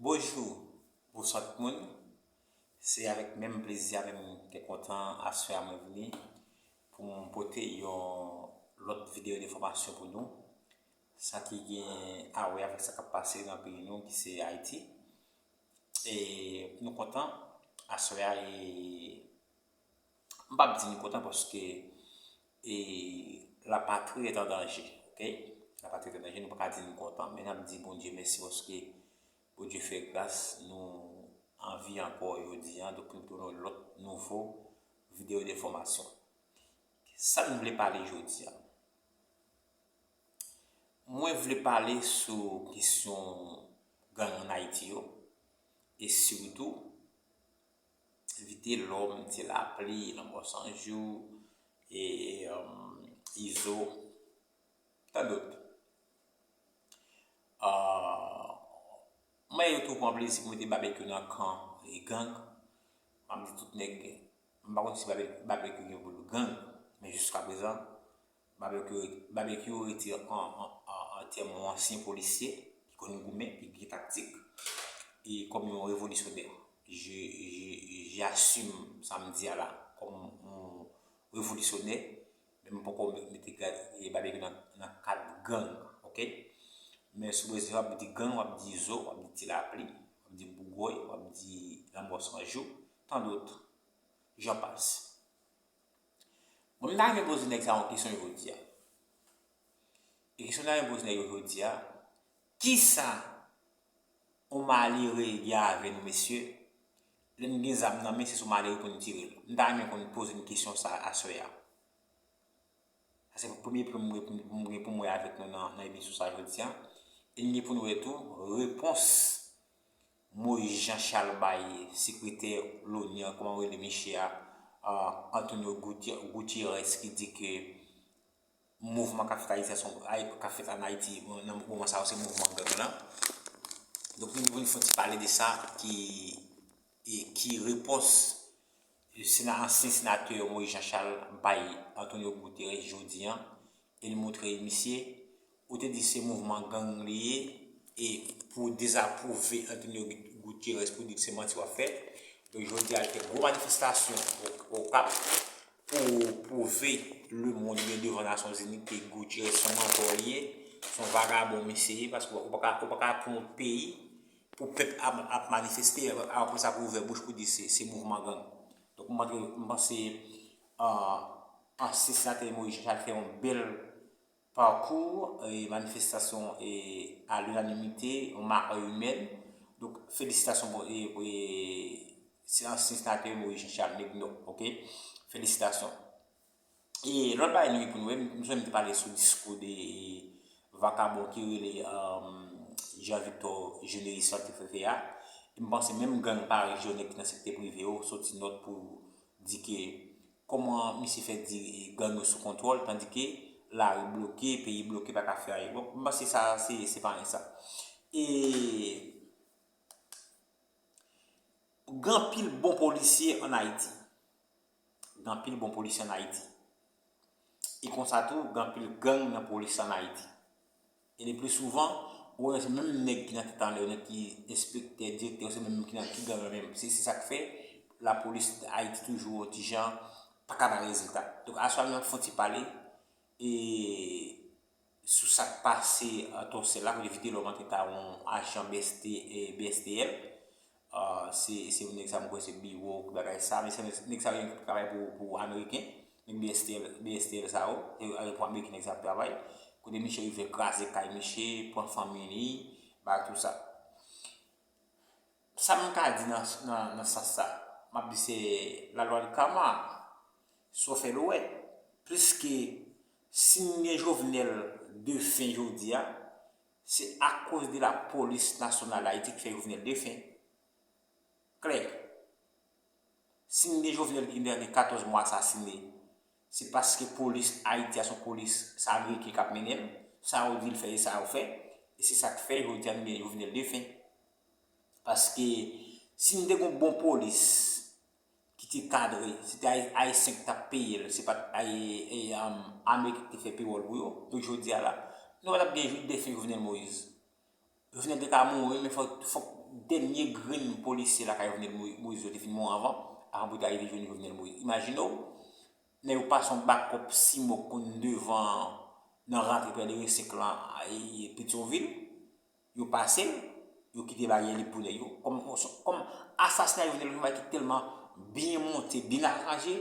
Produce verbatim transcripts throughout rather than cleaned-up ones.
Bonjou, bonswa tout moun. Se avèk menm plezi, avèk menm kè kontan, aswè a mwen vini pou m pote yon lòt videyo enfòmasyon pou nou. Sa ki gen a wè avèk sa k ap pase nan peyi nou, ki se Ayiti. E nou kontan, aswè a, e m p ap di nou kontan paske e la patrie est en danger, ok? La patrie est en danger, nou pa ka di nou kontan, men n ap di Bondye mèsi paske Bondye fè gras, nou an vi ankò jodi a, donk nou tounen yon lòt nouvo videyo enfòmasyon. Sa nou vle pale jodi a? Mwen vle pale sou kesyon gang ann Ayiti yo, e sitou Vitelòm, Ti Lapli, Lanmò San Jou, e, um, Izo, tant d'autres. Ah, mwen yo tou pran plezi pou mete Babekyou nan kan e gang. M ap di tout nèg, m pa konn si Babe-, Babekyou gen pou l gang, men jiskaprezan, Babekyou, Babekyou rete an, an, an, an tèm yon ansyen polisye ki konn goumen, ki gen taktik, e kòm yon revolisyonè. Je, je, j'assume sa m di a la kòm yon revolisyonè, men m poko mete Babekyou nan, nan kad gang, ok? Men sou Brezil, w ap di gang, w ap di Izo, w ap di Ti Lapli, w ap di Bougòy, w ap di Lanmò San Jou, tant d'autres, j'en passe. Bon, m ta renmen poze nèg sa yon kesyon jodi a. E kesyon m ta renmen poze nèg yo jodi a, kisa yon malere gen avè nou, mesye? Lè n gen zam nan men, se sou malere pou n tire l. M ta renmen konn poze n kesyon sa aswè a. Sa se premye pwen m gen pou m wè avèk nou nan, nan emisyon sa jodi a. E n gen pou n wè tou repons Moïse Jean Charles bay sekretè l'ONU an, kòman yo rele misye a, ah, Antonio Guti-, Gutierrez, ki di ke mouvman k ap fèt Ayiti a, se yon, ay, k ap fèt ann Ayiti, nan moman sa yo, se mouvman gang lan. Donk, nou vin fè yon ti pale de sa ki, e ki repons sena-, ansyen senatè Moïse Jean Charles bay Antonio Guterres jodi a, e l montre misye, ou te di se mouvman gang li ye, e pou dezapwouve Antonio Guterres, pou di se manti w ap fè. Donk, jodi a, l fè gwo manifestasyon o, Okap pou pwouve lemonn, ebyen, devan Nasyonzini ke Guterres se yon mantò li ye, se yon vagabon misye ye, paske ou pa ka, ou pa ka pran yon peyi pou pèp ap, ap manifeste, apre sa pou ouvè bouch pou di se, se mouvman gang. Donk, m panse, m panse, ah, ansyen senatè Moïse Jean Charles fè yon bèl pakou, e manifestasyon, e à l'unanimité, yon makè imèn. Donk, felisitasyon pou, e, e, se ansyen senatè Moïse Jean Charles, nèg nò, ok? Felisitasyon. E lòt bagay nou gen pou nou wè, m, m sonje m te pale sou diskou de vakabon ki rele, um, Jean Victor Généus sa te fè fè a. E m panse menm gang parèy yo, nèg ki nan sektè prive yo, soti nòt pou di ke kòman misye fè di gang yo sou kontwòl, tandike lari bloke, peyi bloke, pa ka fè anyen. Bon, m panse sa, se, se pa anyen sa. E gen anpil bon polisye ann Ayiti. Gen anpil bon polisye ann Ayiti. E konsa tou, gen anpil gang nan polis ann Ayiti. E le pli souvan, ou wè se menm nèg ki nan tèt anlè yo, nèg ki enspektè, direktè, se menm ki nan, ki gang yo menm. Se, se sa k fè lapolis Ayiti toujou yon ti jan pa ka bay rezilta. Donk, aswè a, nou ap fè yon ti pale, e sou sa k pase, e, Tòsè la, kote Vitelòm antre ta yon ajan B S T, e, B S T L. E, se, se yon nèg sa, mwen kwè se biwo, bagay sa, men se nèg sa yo ki travay pou, pou Ameriken, nèg B S T L, B S T L sa yo, e, e, pou Ameriken nèg sa ap travay. Kote misye rive kraze kay misye, pran fanmi li, bagay tou sa. Sa m ka di nan, nan, nan sans sa, m ap di se la loi de karma. Sa w fè l ou wè. Pliske si n gen Jovenel defen jodi a, se akoz de lapolis nasyonal Ayiti ki fè Jovenel defen. Klè. Si n gen Jovenel ki gen katòz mwa asasine, se paske polis Ayiti a se yon polis, se Ameriken k ap mennen l, sa yo di l fè, e sa yo fè, e se sa k fè jodi a n gen Jovenel defen. Paske si n te gen yon bon polis ki te kadre, se te Ay-, Ayisyen ki t ap peye l, se pa t Ay-, e, um, Ameriken ki te fè pewòl pou yo, pou jodi a la, nou pa t ap gen jou defen Jovenel Moïse. Jovenel te ka mouri, men fòk, fòk dènye grenn polisye lakay Jovenel Moïse yo te fin mouri anvan, avan pou te rive jwenn Jovenel Moïse. Imajine w, nèg yo pase yon bakòp Simok konn devan nan rantre prè de Resèk lan, e, Petyonvil, yo pase l, yo kite baryè lib pou nèg yo. Kòm, kòm asasinay Jovenel Moïse ki tèlman byen monte, byen aranje,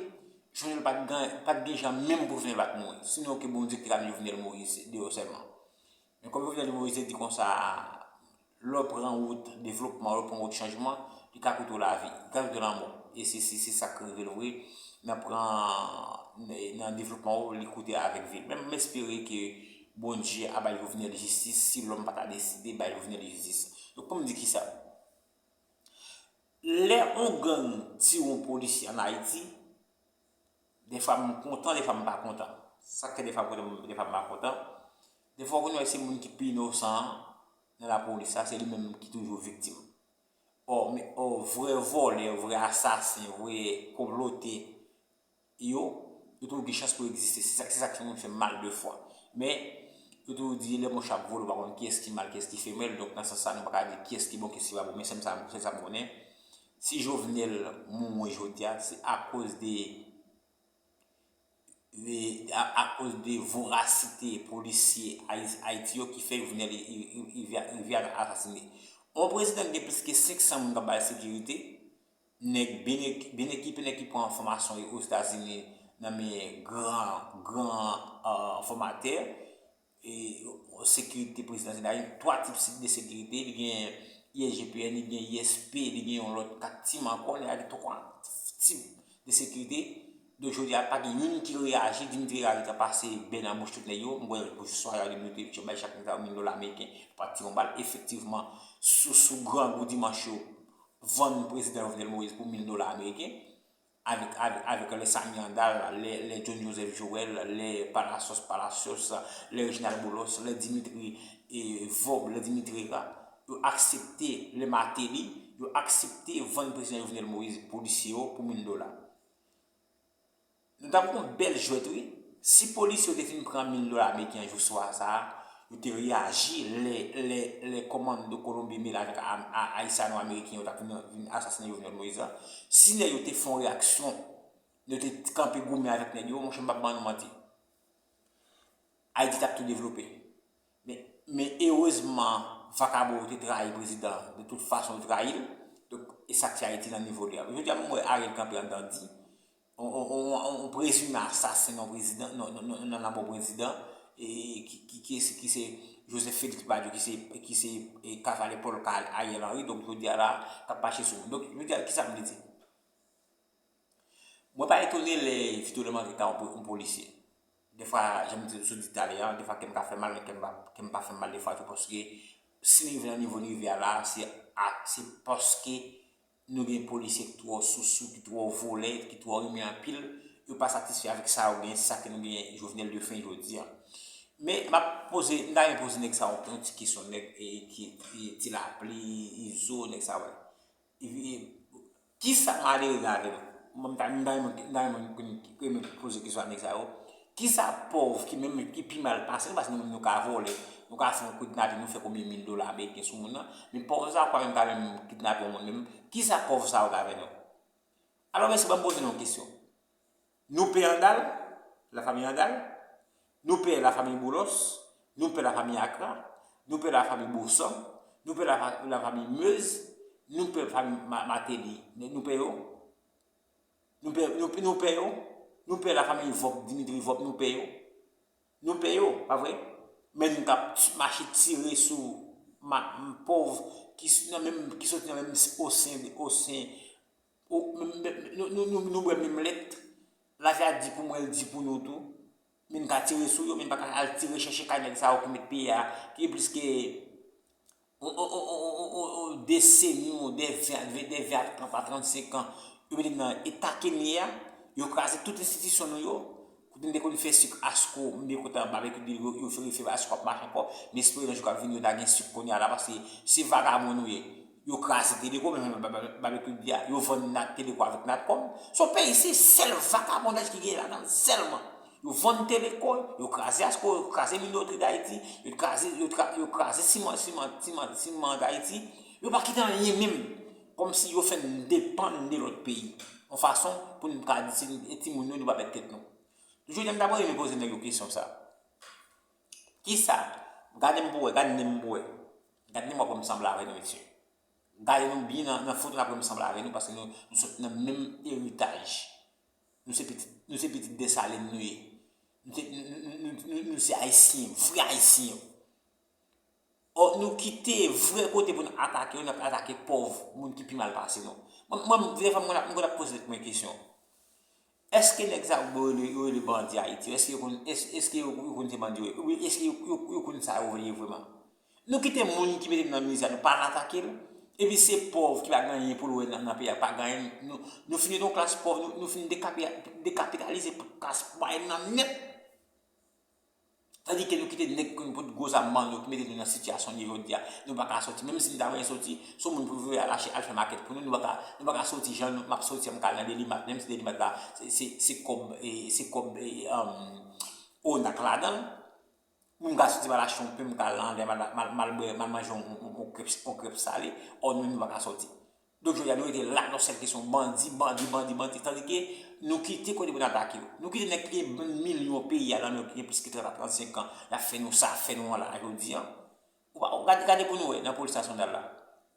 Jovenel pa t gen, pa t gen jan menm pou Jovenel pa t mouri. Sinon ke Bondye ki te ka met Jovenel Moïse deyò sèlman. Men kòm Jovenel Moïse te di konsa, lè w pran wout devlopman, lè w pran wout chanjman, li ka koute w lavi, li ka koute w lanmò. E se, se, se sa k rive l vre. Nan pran, nan devlopman w, li koute avèk vi l. Men m espere ke Bondye a bay Jovenel jistis, si lòm pa ta deside bay Jovenel jistis. Donk, pou m di kisa? Lè yon gang tiye yon polisye ann Ayiti, defwa m kontan, defwa m pa kontan. Sa k fè defwa m kontan, defwa m pa kontan? Defwa w konn wè se moun ki pi inosan an nan lapolis la, se li menm ki toujou viktim. Ò, men, ò, vrè vòlè, vrè asasen, vrè konplote yo, yo toujou gen chans pou egziste. Se sa, se sa ki fè moun fè mal de fwa. Men, yo toujou di, lè mouch ap vole, ou pa konn kiyès ki mal, kiyès ki femèl. Donk, nan sans sa, nou pa ka di kiyès ki bon, kiyès ki pa bon. Men sèl sa, sèl sa m konnen, si Jovenel mouri jodi a, se akoz de, de, a, akoz de vorasite polisye Ayi-, Ayiti yo ki fè Jovenel i, i, i, i vya-, i vya asasine. Yon prezidan ki gen plis ke senk san moun k ap ba l sekirite, nèg byen ek-, byen ekipe, nèg ki pran fòmasyon yo Ozetazini nan men gran, gran, euh, fòmatè, e, sekirite prezidansyèl la, gen twa tip de sekirite, li gen I S G P N, li gen I S P, li gen yon lòt kat tim ankò, nèg la gen twa tip de sekirite. Donk, jodi a, pa gen youn ki reyaji. Dimitri Herard gentan pase bè nan bouch tout nèg yo. M kwè pou jodi swa a, Dimitri te bay chak nèg sa yo mil dola ameriken pou pa tire yon bal. Efektivman, sou, sou grangou dimanch yo, vann prezidan Jovenel Moïse pou mil dola ameriken. Avèk, avèk, avèk lè Samy Handal, lè, lè John Joseph Joël, lè Palacios Palacios, lè Reginald Boulos, lè Dimitri, e, Vorbe, lè Dimitri Herard, yo aksepte, lè Martelly, yo aksepte vann prezidan Jovenel Moïse polisye yo pou mil dola. Nou t ap yon bèl jwèt, wi. Si polisye yo te fin pran mil dola ameriken jou swa sa a, yo te reyaji lè, lè, lè kòmando Kolonbi mele avèk a, a, Ayisyano-Ameriken yo t ap vin, vin asasinen Jovenel Moïse la. Si nèg yo te fè yon reyaksyon, yo te kanpe goumen avèk nèg yo, monchè, m p ap ban nou manti. Ayiti t ap tou devlope. Men, men erezman, vakabon yo te trayi prezidan an. De tout fason, yo trayi l. Donk, e sa k fè Ayiti nan nivo li a. Jodi a, m wè Ariel kanpe anndan di, on, on, on, on prezime asasen nan prezidan, nan, nan, nan, nan lanmò prezidan, e ki, ki, ki, ki se Joseph Félix Badio, ki se, ki se, e, kavalè Pòl Ka Ariel Henry, donk jodi a la, k ap mache sou moun. Donk, jodi a, kisa m vle di? Mwen pa etone lè Vito Leandrin ta yon, yon polisye. Defwa, jan m te sot di talè a, defwa kè m ka fè mal, men kè m pa, kè m pa fè m mal defwa tou, paske si n rive nan nivo n rive a la, se a, se paske nou gen polisye ki twò sousou, ki twò vòlè, ki twò renmen anpil, yo pa satisfè avèk sa yo genyen, se sa ke nou genyen Jovenel de fen jodi a. Men, m ap poze, m ta renmen poze nèg sa yon, yon ti kesyon, nèg, e, ki, e, Ti Lapli, Izo, nèg sa yo. E, e, kisa malere gen avè nou? Mwen, m ta, m ta renmen, m ta renmen, renmen poze kesyon a nèg sa yo. Kisa pòv ki menm, ki pi mal pase nou, paske nou menm nou ka vòlè, nou ka fè yon kidnaping, nou fè konbyen mil dola ameriken sou moun nan, men pòv sa yo pa menm ka menm kidnape yon moun menm. Kisa pòv sa yo gen avè nou? Alò, mesye, ban m poze nou yon kesyon. Nou pè Handal, lafanmi Handal, nou pè lafanmi Boulos, nou pè lafanmi Akra, nou pè lafanmi Bosan, nou pè lafa-, lafanmi Meuse, nou pè fanmi Ma-, Martelly, nou, nou pè yo? Nou pè, nou, nou pè yo? Nou pè lafanmi Vorbe, Dimitri Vorbe, nou pè yo? Nou pè yo, pa vre? Men nou k ap t-, mache tire sou ma-, pòv ki s-, nan menm, ki soti nan menm osen, osen, o, menm, menm, nou, nou, nou, nou bwè menm lèt. Lavi a di pou mwen, l di pou nou tou. Men n ka tire sou yo, men n pa ka al tire chèche kay nèg sa yo ki met peyi a, ki gen plis ke on, on, on deseni, on de ven, de ven a trant a, trannsenk an, yo mete n nan eta ke n ye a, yo kraze tout enstitisyon nou yo. Kote n te konn fè sik Asco, m byen kontan, Babekyou di yo, yo fè refè Asco ap mache ankò. M espere nan jou k ap vini yo ta gen sik kounye a la, paske se vagabon nou ye. Yo kraze Teleco, men, men, men, men, Babekyou di a, yo vann Nat-, Teleco avèk Natcom. Se yon peyi, se sèl vagabondaj ki gen ladan l sèlman. Yo vann Teleco, yo kraze Asco, yo kraze Mine Notri Dayiti, yo kraze, yo, tra, yo kraze siman, siman, siman, siman Dayiti. Yo pa kite anyen menm. Kòmsi yo fè n depann de lòt peyi. Yon fason pou n ka di se timoun yo, nou pa mèt tèt nou. Jodi a, m ta renmen poze nèg yo kesyon sa. Kisa? Gade m pou wè, gade n pou wè. Gade n pou wè pou m sanble avè nou, mesye. Gade nou byen nan, nan foto n ap wè m sanble avè nou, paske nou, nou sot nan menm eritaj. Nou se pitit, nou se pitit Desalin nou ye. Nou se, nou, nou, nou, nou, nou se Ayisyen, vrè Ayisyen. Ò, nou kite vrè kote pou n atake yo, n ap atake pòv moun ki pi mal pase nou. Mwen, mwen, dèfwa, mwen, mwen konn ap poze tèt mwen kesyon. Èske nèg sa yo rele, yo rele bandi Ayiti? Èske yo konn, èske, èske yo, yo konn se bandi yo ye? Oubyen èske yo, yo, yo konn sa yo ye vrèman? Nou kite moun ki mete n nan mizè, nou pa al atake l. Epi se pòv ki pa gen anyen pou l wè nan, nan peyi a, pa gen anyen. Nou, nou fin yon klas pòv, nou, nou fin dekapi, dekapitalize klas mwayèn nan nèt. Tandike nou kite nèg ki pot gwo zam ban nou, ki mete nou nan sitiyasyon n ye jodi a. Nou pa ka soti. Menm si n ta renmen soti, se yon moun pou voye al achte, al fè makèt pou nou, nou pa ka, nou pa ka soti jan nou, m ap soti, m ka al nan Delimat, menm si Delimat la, se, se, se kòb, e, se kòb, e, um, Onak ladan l. Pou m ka soti, m al achte yon pen, m ka al anlè, m al, m al, m al bwè, m al manje yon, yon, yon, yon krèp, yon krèp sale, ò nou, nou pa ka soti. Donk, jodi a, nou rete la nan sèl kesyon bandi, bandi, bandi, bandi, tandike nou kite kote pou n atake yo. Nou kite nèg ki gen milyon peyi a nan men yo, ki gen plis ke trant a trannsenk an, y ap fè nou sa, fè nou anla jodi a. Ou pa, gade, gade pou nou wè, nan polis nasyonal la,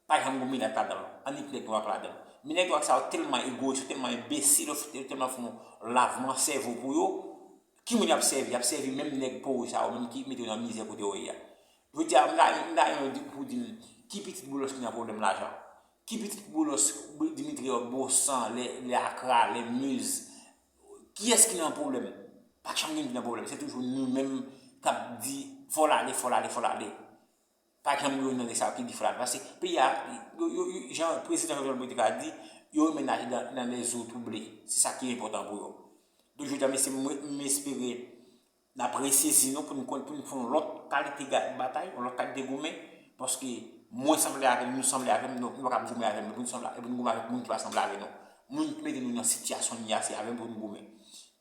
pa janm gen milat ladan l, annik nèg nwa k ladan l. Men nèg nwa k sa yo tèlman egoyis, yo tèlman enbesil, yo tèlman fè yon lavman sèvo pou yo, ki moun y ap sèvi? Y ap sèvi menm nèg pori sa yo, menm ki mete yo nan mizè kote yo ye a. Jodi a, m ta, m ta renmen di, pou di m, ki pitit Boulos ki nan pwoblèm lajan? Ki pitit Boulos, Dimitri Vorbe, Boursan, lè, lè Akra, lè Muz? Kiyès ki nan pwoblèm? Pa janm gen ki nan pwoblèm. Se toujou nou menm k ap di, fò l ale, fò l ale, fò l ale. Pa janm gen youn nan nèg sa yo ki di fò l ale. Paske peyi a, yo, yo, yo, jan prezidan Jovenel Moïse te ka di, yo renmen naje dans, dans les eaux troublées. Se sa ki enpòtan pou yo. Donk, jodi a, mesye, m, m espere n ap resezi nou pou n konn, pou n fè yon lòt kalite ga-, batay, yon lòt kalite goumen, paske mwen sanble avè m, nou sanble avè m, nou, nou pa kab goumen avè m, pou n sanble, pou n goumen avèk moun ki pa sanble avè nou. Moun ki mete nou nan sitiyasyon n ye a, se avè m pou n goumen.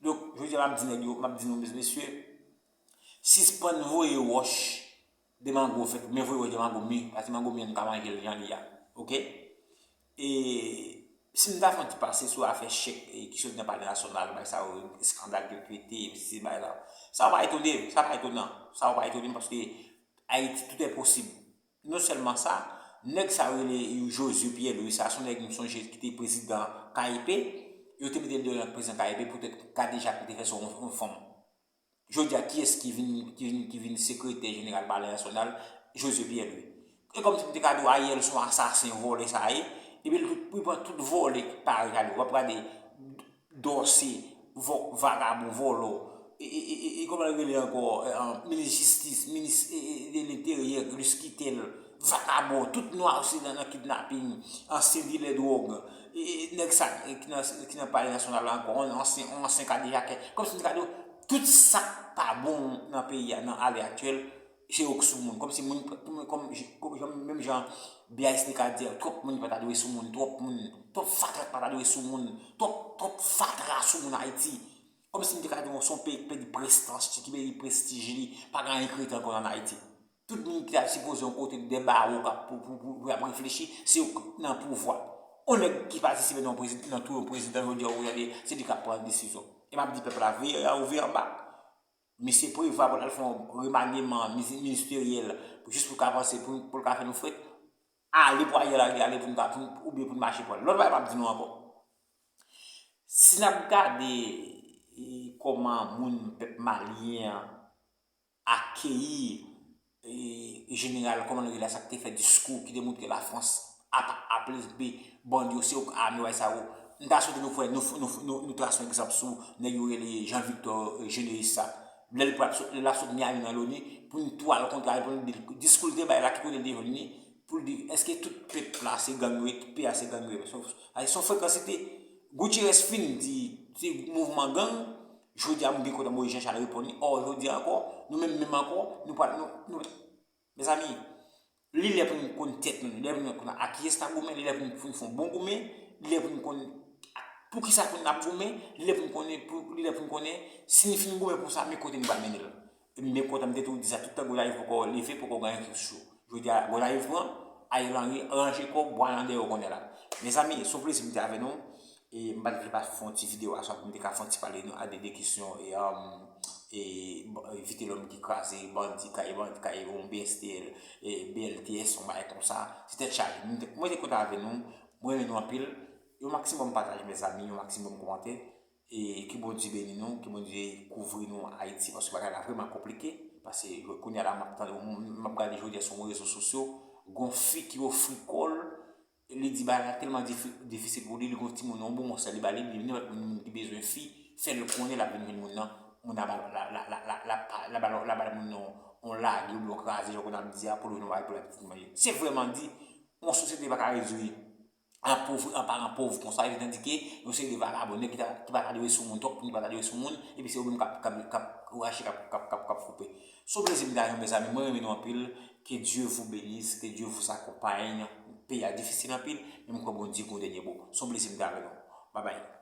Donk, jodi a, m ap di nèg yo, m ap di nou, mesye, sispann voye wòch demango fèt, men voye wòch demango mi, paske mango mi an nou ka manje l jan li a. Oke? E si m ta fè yon ti pase sou afè chèk, e, ki sot nan Palè Nasyonal, bagay sa yo, eskandal ki pete, si bagay la. Sa pa etone, sa pa etonan. Sa pa etone m paske Ayiti, tout est possible. Non sèlman sa, nèg sa yo rele yo Josué Pierre Louis, sa se yon nèg m sonje ki te prezidan K E P, yo te mete l deyò nan prezidan K E P poutèt kadejak li te fè sou yon, yon fanm. Jodi a, kiyès ki vin, ki vin, ki vin sekretè jeneral Palè Nasyonal? Josué Pierre Louis. E kòmsi m te ka di w Ariel se yon asasen, vòlè sa ye. Epi l tout, li pran tout vòlè ki parèy a li. W ap gade Dorcé, vò-, vagabon, vòlò. E, e, e, e, e kòman l rele ankò? E, an, minis jistis, minis, e, e, de lenteryè, Louis Quitel, vagabon, tout nwa osi nan, nan kidnaping, ansyen dilè dwòg. E, e, nèg sa, e, ki nan, ki nan Palè Nasyonal la ankò, on ansyen, on ansyen kadejakè. Kòmsi m te ka di w, tout sa k pa bon nan peyi a, nan alè aktyèl, se yo k sou moun. Kòmsi moun, kòm, kòm, kòm, menm jan B I S te ka di, twòp moun pa ta dwe sou moun, twòp moun, twòp fatra pa ta dwe sou moun, twòp, twòp fatra sou moun Ayiti. Kòmsi m te ka di w, se yon peyi ki pèdi prestij, ki pèdi prestij li, pa gen anyen ki rete ankò ann Ayiti. Tout moun ki ta sipoze yon kote dèyè bawo k ap pou, pou, pou, pou y ap reflechi, se yo k nan pouvwa. Yon nèg ki patisipe nan yon prezi-, nan touye yon prezidan, jodi a, ou gade, se li k ap pran desizyon. E m ap di pèp la, veye anwo, veye anba. Misye prevwa pou l al fè yon remanyeman mizi-, ministeryèl, pou, jis pou l ka avanse, pou, pou l ka fè nou frèt. Ale pou Ariel ale, ale pou nou ka, pou, oubyen pou nou mache pran l. Lòt bagay m ap di nou ankò. Si n ap gade, e, kòman moun, pèp malyen an, akeyi, e, jeneral, kòman l rele a, sa k te fè diskou, ki te montre Lafrans ap, ap leve bandi yo, se yo k ame, bagay sa yo. M ta swete nou fè, nou, nou, nou, nou trase yon egzanp sou nèg yo rele Jean Victor, e, Généus sa. Lè l pral sot, lè l ap sot Miami nan loni, pou n tou al kontre l, pou n di l diskou l te bay la, ki kote l te jwenn li, pou l di, èske tout pèp la se gang yo ye, tout peyi a se gang yo ye? Se yon, se yon frekansite. Gutierrez fin di se mouvman gang, jodi a m byen kontan Moïse Jean Charles reponn li. Ò, jodi a ankò, nou menm, menm ankò, nou pral, nou, nou, mezanmi, li lè pou nou konn tèt nou, li lè pou nou konn ak kiyès n ap goumen, li lè pou nou, pou nou fè yon bon goumen, li lè pou nou konn ak Poukisa pou n ap goumen? Li lè pou n konnen, pou, li lè pou n konnen, si n fin goumen pou sa, men kote n va mennen l. Men kontan m te toujou di sa, tout tan Golayiv poko leve, poko gen anyen sou. Jodi a, Golayiv pran, Ariel Henry, ranje kò w, bwa nan dèyè w kounye a la. Mezanmi, se yon plezi m te avè nou. E m pa t vle pa fè yon ti videyo aswè pou m te ka fè yon ti pale nou a de, de kesyon e, um, e, bon, e Vitelhomme ki kraze, bandi kay, bandi kay, yon B S T L, e B L T S, yon bagay konsa. Se tèt chaje. Mwen te, mwen te kontan avè nou. Mwen renmen nou anpil. Yon maksimòm pataj, mezanmi, yon maksimòm kòmantè. E ke Bondye beni nou, ke Bondye kouvri nou Ayiti, paske bagay la vrèman konplike. Paske kounye a la, m ap tande, m ap gade jodi a sou rezo sosyo, gon fi ki ofri kò l, li di bagay la tèlman difi-, difisil pou li, li gon timoun, yon bon sè li ba li, li nenpòt moun ki bezwen fi, fè l konnen l ap vin jwenn moun nan, moun nan ba l, la, la, la, la, la, la, la, la ba l moun nan yon lage oubyen yon kraze, jan kounye a m di a, pou l jwenn yon bagay pou la pitit manje. Se vrèman di, yon sosyete pa ka redui an pov, an paran pov konsa, e tandike yon seri de vagabon, nèg ki ta, ki pa ta dwe sou moun twòp, ki pa ta dwe sou moun, epi se yo menm k ap, k ap, k ap rache, k ap, k ap, k ap, k ap koupe. Se yon plezi m te avè nou, mezanmi, mwen renmen nou anpil, que Dieu vous bénisse, que Dieu vous accompagne. Peyi a difisil anpil, men m kwè Bondye gen yon dènye mo. Se yon plezi m te avè nou. Bye bye.